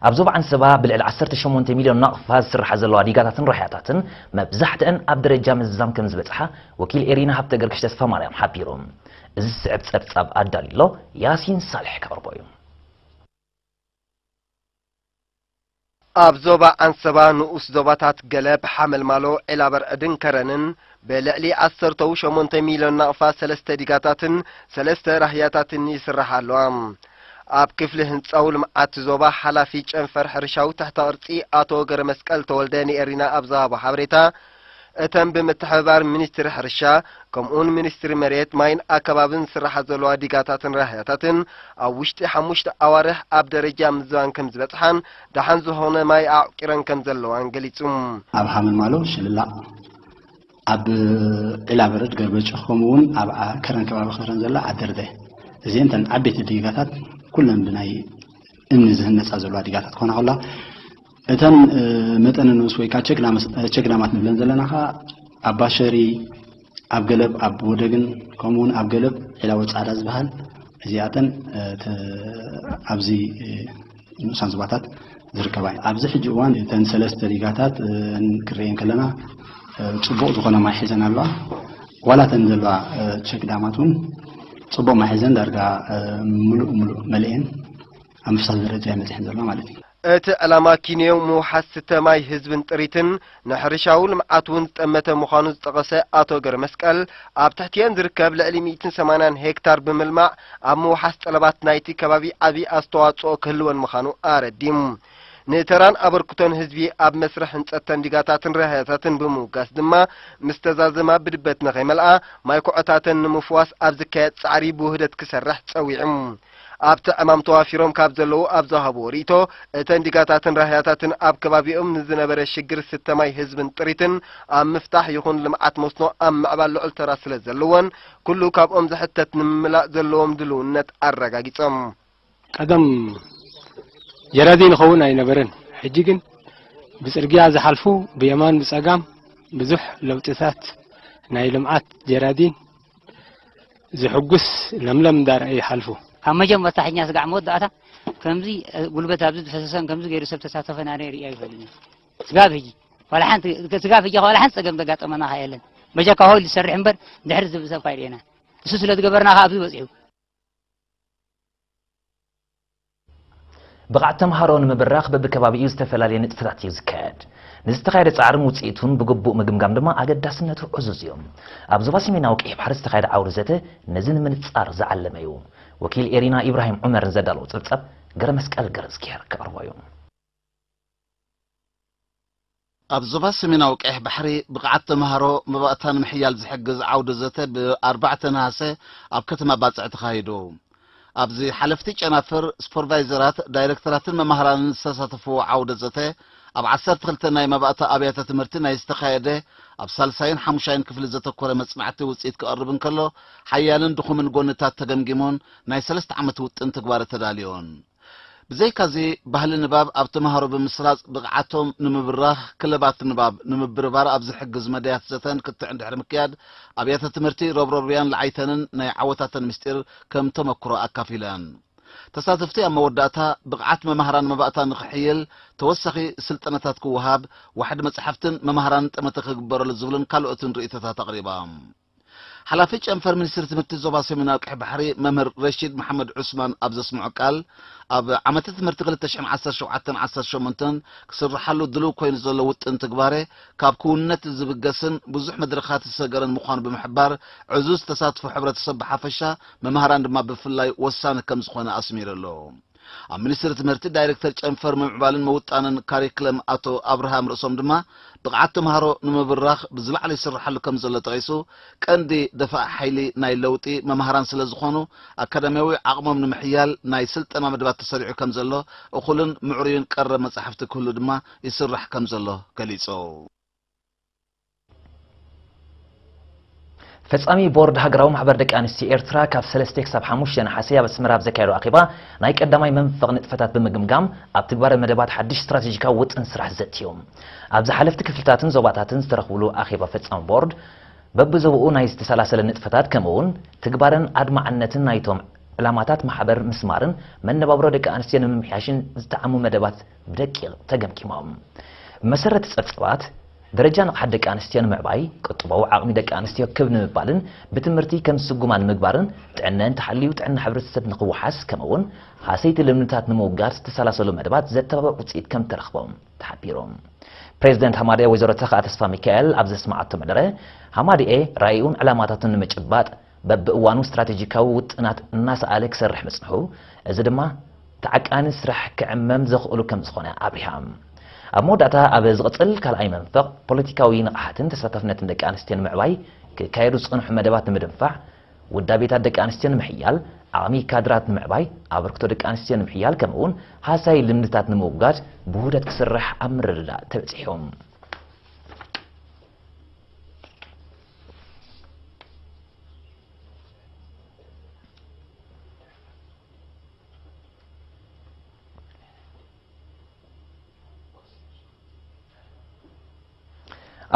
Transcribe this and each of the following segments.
ኣብ ዞባ ዓንሰባ ብልዕሊ ዓሰርተ ሸሞንተ ሚልዮን ናቕፋ ዝስርሓ ዘለዋ ዲጋታትን ራህያታትን መብዛሕትአን ኣብ ደረጃ ምዝዛም ከም ዝበጽሓ ወኪል ኤሪና ሃብተ ገርግሽ ተስፋ ማርያም ሓቢሩ። እዚ ዝስዕብ ጸብጻብ ኣዳልዩ ኣሎ፣ ያሲን ሳልሕ ከቕርቦ እዩ። ኣብ ዞባ ዓንሰባ ንኡስ ዞባታት ገለብ፣ ሓመልማሎ፣ ዒላበርዕድን ከረንን ብልዕሊ ዓሰርተ ሸሞንተ ሚልዮን ናቕፋ ሰለስተ ዲጋታትን ሰለስተ ራህያታትን ይስራሕ ኣለዋ። ኣብ ክፍሊ ህንጻዊ ልምዓት ዞባ ሓላፊ ጨንፈር ሕርሻዊ ትሕተ ቅርጺ ኣቶ ገረመስቀል ተወልደ ንኤሪና ኣብ ዝሃቦ ሓበሬታ፣ እተን ብምትሕብባር ሚኒስትሪ ሕርሻ ከምኡውን ሚኒስትሪ መሬት ማይን ኣከባብን ዝስራሓ ዘለዋ ዲጋታትን ራህያታትን ኣብ ውሽጢ ሓሙሽተ ኣዋርሕ ኣብ ደረጃ ምዝባን ከም ዝበጽሓን ደሓን ዝኾነ ማይ ኣዕቂረን ከም ዘለዋን ገሊጹ። ኣብ ሓመልማሎ፣ ሽልላቕ፣ ኣብ ዒላ በረድ፣ ገርበጭ፣ ከምኡ እውን ኣብ ዓ-፣ ከረን ከባቢ ከረን ዘላ ዓደርደ፣ እዚአን እተን ዓበይቲ ዲጋታት ኩለን ብናይ እምኒ ዝህነጻ ዘለዋ ዲጋታት ክኾና ከላ፣ እተን፣ እ፣ መጠነ ንኡስ ወይ ከዓ ቸክ ዳመስ-፣ እ፣ ቸክ ዳማት ንብለን ዘለና ከዓ ኣብ ባሸሪ፣ ኣብ ገለብ፣ ኣብ ወደግን ከምኡ እውን ኣብ ገለብ ዒላወ ጻዕዳ ዝበሃል እዚኣተን፣ እ፣ ተ-፣ ኣብዚ፣ እ፣ ንኡሳን ዞባታት ዝርከባ እየን። ኣብዚ ሕጂ እዋን እተን ሰለስተ ዲጋታት፣ እ፣ ክንርእየን ከለና፣ እ፣ ጽቡቕ ዝኾነ ማይ ሒዘን ኣለዋ። ዋላ እተን ዘለዋ፣ እ፣ ቸክ ዳማት እውን ጽቡቕ ማይ ሒዘን ዳርጋ፣ እ፣ ምሉእ ምሉእ መሊኤን ኣብ ምፍሳስ ደረጃ እየን በጺሐን ዘለዋ ማለት እዩ። እቲ ዕላማ ኪንዮ ምውሓስ ስተ ማይ ህዝብን ጥሪትን ንሕርሻዊ ልምዓት እውን ዝጠመተ ምዃኑ ዝጠቐሰ ኣቶ ገረመስቀል፣ ኣብ ትሕቲኤን ዝርከብ ልዕሊ ሚእትን ሰማንያን ሄክታር ብምልማዕ ኣብ ምውሓስ ጠለባት ናይቲ ከባቢ ዓቢ ኣስተዋጽኦ ክህልወን ምዃኑ ኣረዲሙ። ንተራን ኣበርክቶን ህዝቢ ኣብ መስርሕ ህንጸት ተንዲጋታትን ራህያታትን ብምውጋስ ድማ፣ ምስ ተዛዘማ ብድበት ንኸይመልኣ ማይ ኩዖታተን ንምፍዋስ ኣብ ዝካየድ ጻዕሪ ብውህደት ክሰርሕ ጸዊዑ። ኣብቲ ዕማም ተዋፊሮም ካብ ዘለዉ ኣብ ዝሃብዎ ርእይቶ፣ እተን ዲጋታትን ራህያታትን ኣብ ከባቢኦም ንዝነበረ ሽግር ስተ ማይ ህዝብን ጥሪትን ኣብ ምፍታሕ ይኹን ልምዓት መስኖ ኣብ ምዕባል ልዑል ተራ ስለ ዘለወን፣ ኩሉ ካብኦም ዝሕተት ንምምላእ ዘለዎም ድልውነት ኣረጋጊጾም። ቀደም ጀራዲን ይኸውን ኣይነበረን። ሕጂ ግን ብጽርግያ ዝሓልፉ ብየማን ብጸጋም ብዙሕ ለውጥታት ናይ ልምዓት ጀራዲን ዝሕጉስ ለምለም እንዳርኣየ ይሓልፉ። ካብ መጀመርታ ሕኛ ስጋዕ መወዳእታ ከምዚ፣ እ፣ ጉልበት ኣብዚ ዝፈሰሰን ከምዚ ገይሩ ሰብ ተሳተፈና ነይሩ እያ ይፈልኒ። ስጋብ ሕጂ ዋላ ሓንቲ፣ ስጋብ ሕጂ ዋላ ሓንቲ ጸገም ዘጋጠመና ኸኣ የለን። በጃካ ሆይል ዝሰርሕ እምበር ድሕሪ ዝብል ሰብ ካይርኤና። እሱ ስለ ዝገበርና ኸኣ ኣብዚ በጺሑ። ብቕዓት ተምሃሮ ንምብራኽ በብከባቢኡ ዝተፈላለየ ንጥፈታት እዩ ዝካየድ። ንዝተኻየደ ጻዕርን ውጽኢቱን ብግቡእ ምግምጋም ድማ ኣገዳስነቱ ዕዙዝ እዩ። ኣብ ዞባ ሰሜናዊ ቀይሕ ባሕሪ ዝተኻየደ ዓውደ ዘተ ነዚ ንምንጻር ዝዓለመ እዩ። ወኪል ኤሪና ኢብራሂም ዑመር ንዘዳለዎ ጸብጻብ ገረመስቀል ገረዝጊሄር ከቕርቦ እዩ። ኣብ ዞባ ሰሜናዊ ቀይሕ ባሕሪ ብቕዓት ተምሃሮ መባእታ ንምሕያል ዝሕግዝ ዓውደ ዘተ ብ ኣርባዕተ ነሃሰ ኣብ ከተማ ባጽዕ ተኻይዱ። ኣብዚ ሓለፍቲ ጨናፍር፣ ሱፐርቫይዘራት፣ ዳይሬክተራትን መማህራንን ዝተሳተፍዎ ዓውደ ዘተ፣ ኣብ ዓሰርተ ክልተ ናይ መባእታ ኣብያተ ትምህርቲ ናይ ዝተኻየደ፣ ኣብ ሳልሳይን ሓሙሻይን ክፍሊ ዘተኮረ መጽናዕቲ ውጽኢት ክቐርብ እንከሎ፣ ሓያልን ድኹምን ጎንታት ተገምጊሞን ናይ ሰለስተ ዓመት ውጥን ትግባረ ተዳልዮን። ብዘይካዚ፣ ባህሊ ንባብ ኣብ ተምሃሮ ብምስራጽ ብቕዓቶም ንምብራኽ፣ ክለባት ንባብ ንምብርባር ኣብ ዝሕግዝ መዳያት ዘተን ክትዕን ድሕሪ ምክያድ፣ ኣብያተ ትምህርቲ ረብረብያን ለዓይተንን ናይ ዓወታተን ምስጢር ከም ተመክሮ ኣካፊለን። ተሳተፍቲ ኣብ መወዳእታ፣ ብቕዓት መማህራን መባእታ ንኽሕይል ተወሳኺ ስልጠናታት ክወሃብ፣ ዋሕዲ መጻሕፍትን መማህራንን ጠመተ ክግበረሉ ዝብልን ካልኦትን ርእይቶታት ኣቕሪቦም። ሓላፊ ጨንፈር ሚኒስትሪ ትምህርቲ ዞባ ሰሜናዊ ቀይሕ ባሕሪ መምህር ረሺድ መሓመድ ዑስማን ኣብ ዘስምዖ ቃል፣ ኣብ ዓመተ ትምህርቲ ክልተ ሽሕን ዓሰርተ ሸውዓተን ዓሰርተ ሸሞንተን ክስርሓሉ ድሉው ኮይኑ ዘሎ ውጥን ትግባረ፣ ካብ ክውንነት ዝብገስን ብዙሕ መድረኻት ዝሰገረን ምዃኑ ብምሕባር፣ ዕዙዝ ተሳትፎ ሕብረተሰብ ብሓፈሻ፣ መምሃራን ድማ ብፍላይ ወሳኒ ከም ዝኾነ ኣስሚሩ ኣሎ። ኣብ ሚኒስትሪ ትምህርቲ ዳይሬክተር ጨንፈር ምምዕባልን ምውጣንን ካሪክለም ኣቶ ኣብርሃም ርእሶም ድማ፣ ብቕዓት ተምሃሮ ንምብራኽ ብዝላዕሊ ይስርሓሉ ከም ዘሎ ጠቒሱ፣ ቀንዲ ደፋእ ሓይሊ ናይ ለውጢ መምሃራን ስለ ዝኾኑ፣ ኣካዳሚያዊ ዓቕሞም ንምሕያል ናይ ስልጠና መደባት ተሰሪዑ ከም ዘሎ፣ እኹልን ምዕሩይን ቀረብ መጻሕፍቲ ክህሉ ድማ ይስራሕ ከም ዘሎ ገሊጹ። ፈጻሚ ቦርድ ሃገራዊ ማሕበር ደቂ ኣንስትዮ ኤርትራ ካብ ሰለስተ ክሳብ ሓሙሽተ ነሓሰ ኣብ ኣስመራ ኣብ ዘካየዶ ኣኼባ፣ ናይ ቀዳማይ መንፈቕ ንጥፈታት ብምግምጋም፣ ኣብ ትግባረ መደባት ሓድሽ ስትራቴጂካዊ ውጥን ስራሕ ዘትዩ። ኣብ ዝሓለፍቲ ክፍልታትን ዞባታትን ዝተረኽብሉ ኣኼባ ፈጻሚ ቦርድ፣ በብዞባኡ ናይ ዝተሰላሰለ ንጥፈታት ከምኡውን ትግባረን ኣድማዕነትን ናይቶም ዕላማታት ማሕበር ምስማርን መነባብሮ ደቂ ኣንስትዮ ንምምሕያሽን ዝጠዓሙ መደባት ብደቂቕ ተገምጊሞም። ብመሰረት ጸብጻባት፣ ደረጃ ንቕሓት ደቂ ኣንስትዮ ንምዕባይ፣ ቁጠባዊ ዓቕሚ ደቂ ኣንስትዮ ክብ ንምባልን ብትምህርቲ ከም ዝስጉማ ንምግባርን፣ ጥዕነን ተሓልዩ ጥዕና ሕብረተሰብ ንኽወሓስ፣ ከምኡ'ውን ሃሰይቲ ልምድታት ንምውጋድ ዝተሰላሰሉ መደባት ዘተባብዕ ውጽኢት ከም ተረኽቦም ተሓቢሩ። ፕሬዚደንት ሃማድኤ ወይዘሮ ተኽኣ ተስፋ ሚካኤል ኣብ ዘስማዓቶ መደረ፣ ሃማድኤ ራእዩን ዕላማታቱን ንምጭባጥ በብእዋኑ ስትራቴጂካዊ ውጥናት እናሰኣለ ክሰርሕ ምጽንሑ፣ እዚ ድማ ተዓቃኒ ስራሕ ክዕመም ዘኽእሉ ከም ዝኾነ ኣብሪሃ። ኣብ መወዳእታ፣ ኣብ ዝቕጽል ካልኣይ መንፈቕ ፖለቲካዊ ንቕሓትን ተሳታፍነትን ደቂ ኣንስትዮ ንምዕባይ ክካየዱ ዝጸንሑ መደባት ንምድንፋዕ፣ ውዳቤታት ደቂ ኣንስትዮ ንምሕያል፣ ዓቕሚ ካድራት ንምዕባይ፣ ኣበርክቶ ደቂ ኣንስትዮ ንምሕያል፣ ከምኡ'ውን ሃሳይ ልምድታት ንምውጋድ ብውህደት ክስራሕ ኣብ ምርድዳእ ተበጺሑ።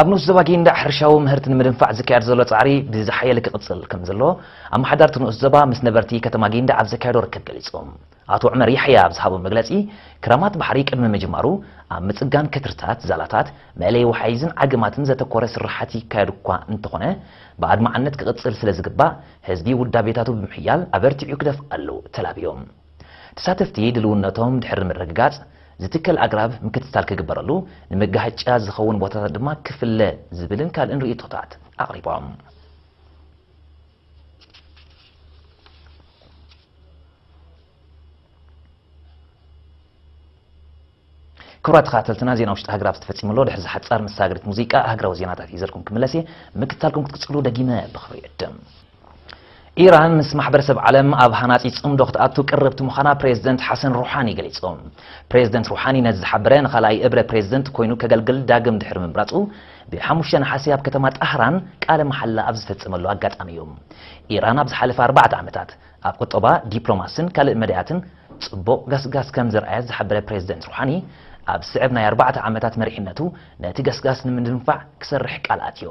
ኣብ ንኡስ ዞባ ጊንዳዕ ሕርሻዊ ምህርቲ ንምድንፋዕ ዝካየድ ዘሎ ጻዕሪ ብዝሓየለ ክቕጽል ከም ዘሎ ኣመሓዳርቲ ንኡስ ዞባ ምስ ነበርቲ ከተማ ጊንዳዕ ኣብ ዘካየዶ ርክብ ገሊጾም። ኣቶ ዑመር ያሕያ ኣብ ዝሃቦ መግለጺ፣ ክራማት ባሕሪ ቅድሚ ምጅማሩ ኣብ ምጽጋን ከትርታት፣ ዛላታት፣ መእለዪ ወሓይዝን ዓገማትን ዘተኮረ ስራሓት ይካየድ እኳ እንተኾነ፣ ብኣድማዕነት ክቕጽል ስለ ዝግባእ፣ ህዝቢ ውዳቤታቱ ብምሕያል ኣበርቲዑ ክደፍኣሉ ተላብዮም። ተሳተፍቲ ድልውነቶም ድሕሪ ምርግጋጽ፣ ዝትከል ኣግራብ ምክትታል ክግበረሉ፣ ንመጋህጫ ዝኸውን ቦታታት ድማ ክፍለ ዝብልን ካልእን ርእይቶታት ኣቕሪቦም። ክቡራት ተኸታተልትና፣ ዜና ውሽጢ ሃገር ኣብ ዝተፈጺመሉ ድሕሪ ዝሓጻር መሳገሪት ሙዚቃ፣ ሃገራዊ ዜናታት ሒዘልኩም ክምለስ እየ። ምክትታልኩም ክትቅጽሉ ደጊመ ብኽብሪ እዕድም። ኢራን ምስ ማሕበረሰብ ዓለም ኣብ ሃናጺ ጽምዶ ክትኣቱ ቅርብቲ ምዃና ፕሬዚደንት ሓሰን ሩሓኒ ገሊጹ። ፕሬዚደንት ሩሓኒ ነዚ ዝሓበረ፣ ንኻልኣይ እብረ ፕሬዚደንት ኮይኑ ከገልግል ዳግም ድሕሪ ምምራጹ፣ ብሓሙሽተ ነሓሰ ኣብ ከተማ ጣህራን ቃለ መሓላ ኣብ ዝፈጸመሉ ኣጋጣሚ እዩ። ኢራን ኣብ ዝሓለፈ ኣርባዕተ ዓመታት ኣብ ቁጠባ፣ ዲፕሎማስን ካልእ መዳያትን ጽቡቕ ገስጋስ ከም ዘርኣየት ዝሓበረ ፕሬዚደንት ሩሓኒ፣ ኣብ ዝስዕብ ናይ ኣርባዕተ ዓመታት መሪሕነቱ ነቲ ገስጋስ ንምድንፋዕ ክሰርሕ ቃል ኣትዩ።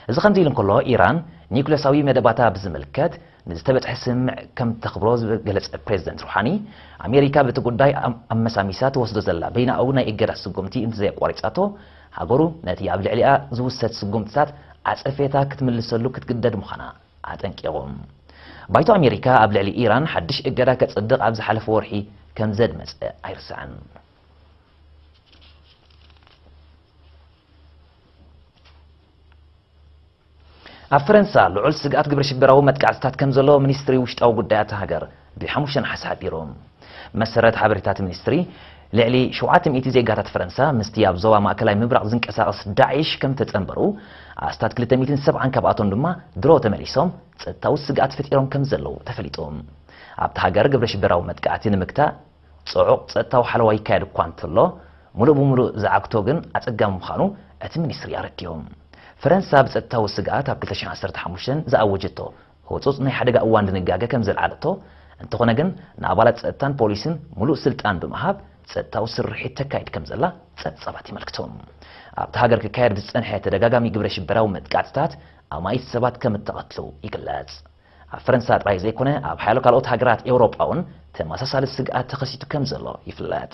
እዚ ከምዚ ኢሉ እንከሎ፣ ኢራን ኒውክለሳዊ መደባታ ብዝምልከት ንዝተበጽሐ ስምምዕ ከም ተኽብሮ ዝገለጸ ፕሬዚደንት ሩሓኒ፣ ኣሜሪካ በቲ ጉዳይ ኣም-፣ ኣመሳሚሳ ትወስዶ ዘላ በይናዊ ናይ እገዳ ስጉምቲ እንተዘየቋሪጻቶ፣ ሃገሩ ነቲ ኣብ ልዕሊኣ ዝውሰድ ስጉምትታት ዓጸፌታ ክትምልሰሉ ክትግደድ ምዃና ኣጠንቂቑ። ባይቶ ኣሜሪካ ኣብ ልዕሊ ኢራን ሓድሽ እገዳ ከጽድቕ ኣብ ዝሓለፈ ወርሒ ከም ዘድመጸ ኣይርሳዕን። ኣብ ፈረንሳ ልዑል ስግኣት ግብረ ሽበራዊ መጥቃዕትታት ከም ዘሎ ሚኒስትሪ ውሽጣዊ ጉዳያት እታ ሃገር ብሓሙሽተ ነሓሰ ሓቢሩ። መሰረት ሓበሬታት ሚኒስትሪ፣ ልዕሊ ሸውዓተ ሚእቲ ዜጋታት ፈረንሳ ምስቲ ኣብ ዞባ ማእከላይ ምብራቕ ዝንቀሳቐስ ዳዒሽ ከም ተጸንበሩ፣ ኣስታት ክልተ ሚእትን ሰብዓን ካብኣቶም ድማ ድሮ ተመሊሶም ጸጥታዊ ስግኣት ፈጢሮም ከም ዘለዉ ተፈሊጡ። ኣብታ ሃገር ግብረ ሽበራዊ መጥቃዕቲ ንምግታእ ጽዑቕ ጸጥታዊ ሓለዋ ይካየድ እኳ እንተሎ፣ ምሉእ ብምሉእ ዝዓግቶ ግን ኣጸጋሚ ምዃኑ እቲ ሚኒስትሪ ኣረዲኡ። ፈረንሳ ብጸጥታዊ ስግኣት ኣብ ክልተ ሽሕን ዓሰርተ ሓሙሽተን ዝኣወጀቶ ህጹጽ ናይ ሓደጋ እዋን ድንጋገ ከም ዘልዓለቶ፣ እንተኾነ ግን ንኣባላት ጸጥታን ፖሊስን ምሉእ ስልጣን ብምሃብ ጸጥታዊ ስርሒት ተካይድ ከም ዘላ ጸብጻባት የመልክቱ። ኣብቲ ሃገር ክካየድ ብዝጸንሐ ተደጋጋሚ ግብረ ሽበራዊ መጥቃዕትታት ኣማኢት ሰባት ከም እተቐትሉ ይግለጽ። ኣብ ፈረንሳ ጥራይ ዘይኮነ፣ ኣብ ሓያሎ ካልኦት ሃገራት ኤውሮጳ እውን ተመሳሳሊ ስግኣት ተኸሲቱ ከም ዘሎ ይፍለጥ።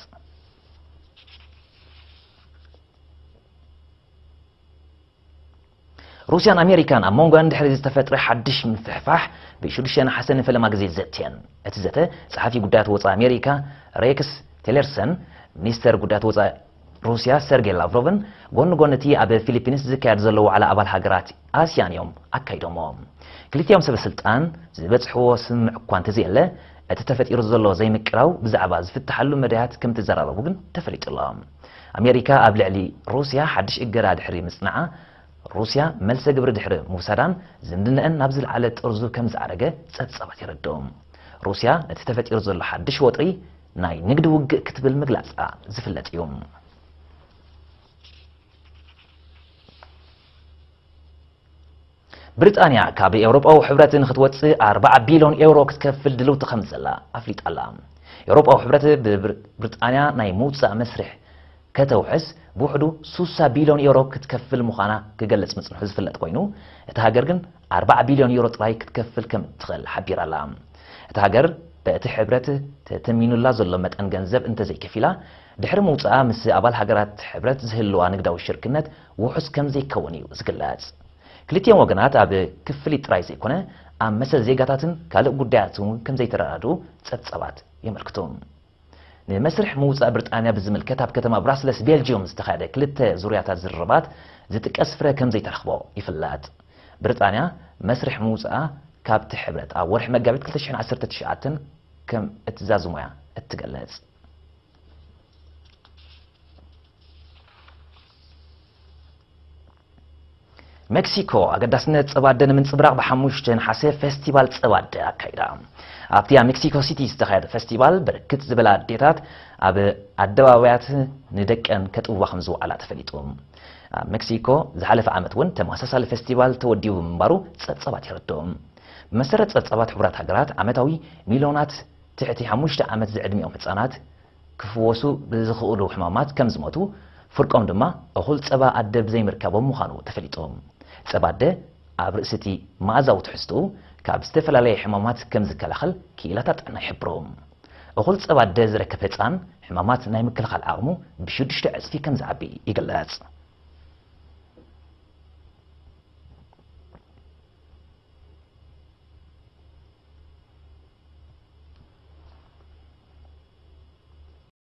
ሩስያን ኣሜሪካን ኣብ መንጎኣን ድሕሪ ዝተፈጥረ ሓድሽ ምፍሕፋሕ፣ ብሽዱሽተ ነሓሰ ንፈለማ ግዜ ዘትየን። እቲ ዘተ፣ ጸሓፊ ጉዳያት ወጻኢ ኣሜሪካ ሬክስ ቴለርሰን፣ ሚኒስተር ጉዳያት ወጻኢ ሩስያ ሰርጌይ ላቭሮቭን፣ ጎኒ ጎኒ እቲ ኣብ ፊሊፒንስ ዝካየድ ዘሎ ዋዕላ ኣባል ሃገራት ኣስያን እዮም ኣካይዶሞ። ክልቲኦም ሰበ ስልጣን ዝበጽሕዎ ስምምዕ እኳ እንተዘየለ፣ እቲ ተፈጢሩ ዘሎ ዘይምቅራው ብዛዕባ ዝፍትሓሉ መዳያት ከም ተዘራረቡ ግን ተፈሊጡ ኣሎ። ኣሜሪካ ኣብ ልዕሊ ሩስያ ሓድሽ እገዳ ድሕሪ ምጽናዓ፣ ሩስያ መልሰ ግብሪ ድሕሪ ምውሳዳን ዝምድናኣን ናብ ዝለዓለ ጥርዙ ከም ዝዓረገ ጸብጻባት የረድኡ። ሩስያ ነቲ ተፈጢሩ ዘሎ ሓድሽ ወጥሪ ናይ ንግዲ ውግእ ክትብል ምግላጻ ዝፍለጥ እዩ። ብሪጣንያ ካብ ኤውሮጳዊ ሕብረት ንክትወጽእ ኣርባዓ ቢልዮን ኤውሮ ክትከፍል ድልውቲ ከም ዘላ ኣፍሊጣ ኣላ። ኤውሮጳዊ ሕብረት ብብር-፣ ብሪጣንያ ናይ ምውጻእ መስርሕ ከተውሕስ ብውሕዱ ሱሳ ቢልዮን ኤውሮ ክትከፍል ምዃና ክገልጽ ምጽንሑ ዝፍለጥ ኮይኑ፣ እታ ሃገር ግን ኣርባዓ ቢልዮን ኤውሮ ጥራይ ክትከፍል ከም እትኽእል ሓቢራ ኣላ። እታ ሃገር በቲ ሕብረት ተተሚኑላ ዘሎ መጠን ገንዘብ እንተዘይከፊላ፣ ድሕሪ ምውፅኣ ምስ ኣባል ሃገራት ሕብረት ዝህልዋ ንግዳዊ ሽርክነት ውሑስ ከም ዘይከውን እዩ ዝግለጽ። ክልቲኦም ወገናት ኣብ ክፍሊት ጥራይ ዘይኮነ፣ ኣብ መሰል ዜጋታትን ካልእ ጉዳያትን እውን ከም ዘይተረዳድኡ ጸብጻባት የመልክቱ። ንመስርሕ ምውጻእ ብሪጣንያ ብዝምልከት ኣብ ከተማ ብራስለስ ቤልጅዮም ዝተኻየደ ክልተ ዙርያታት ዝርርባት ዝጥቀስ ፍረ ከም ዘይተረኽቦ ይፍለጥ። ብሪጣንያ መስርሕ ምውጻኣ ካብቲ ሕብረት ኣብ ወርሒ መጋቢት ክልተ ሽሕን ዓሰርተ ትሽዓተን ከም እትዛዝሞ እያ እትገልጽ። ሜክሲኮ ኣገዳስነት ጸባ ኣደ ንምንጽብራቕ ብሓሙሽተ ነሓሰ ፌስቲቫል ጸባ ኣደ ኣካይዳ። ኣብቲ ኣብ ሜክሲኮ ሲቲ ዝተኻየደ ፌስቲቫል ብርክት ዝበላ ኣዴታት ኣብ ኣደባባያት ንደቀን ከጥውዋ ከም ዝወዓላ ተፈሊጡ። ኣብ ሜክሲኮ ዝሓለፈ ዓመት እውን ተመሳሳሊ ፌስቲቫል ተወዲቡ ምንባሩ ጸብጻባት የረድኡ። ብመሰረት ጸብጻባት ሕቡራት ሃገራት ዓመታዊ ሚልዮናት ትሕቲ ሓሙሽተ ዓመት ዝዕድሚኦም ህጻናት ክፍወሱ ብዝኽእሉ ሕማማት ከም ዝሞቱ፣ ፍርቆም ድማ እኹል ጸባ ኣደ ብዘይምርካቦም ምዃኑ ተፈሊጡ። ጸባ ኣደ ኣብ ርእሲ እቲ መኣዛዊ ትሕዝትኡ ካብ ዝተፈላለየ ሕማማት ከም ዝከላኸል ክኢላታት ጥዕና ይሕብሩ። እኹል ጸባ ኣደ ዝረከብ ህጻን ሕማማት ናይ ምክልኻል ዓቕሙ ብሽዱሽተ ዕጽፊ ከም ዝዓቢ ይግለጽ።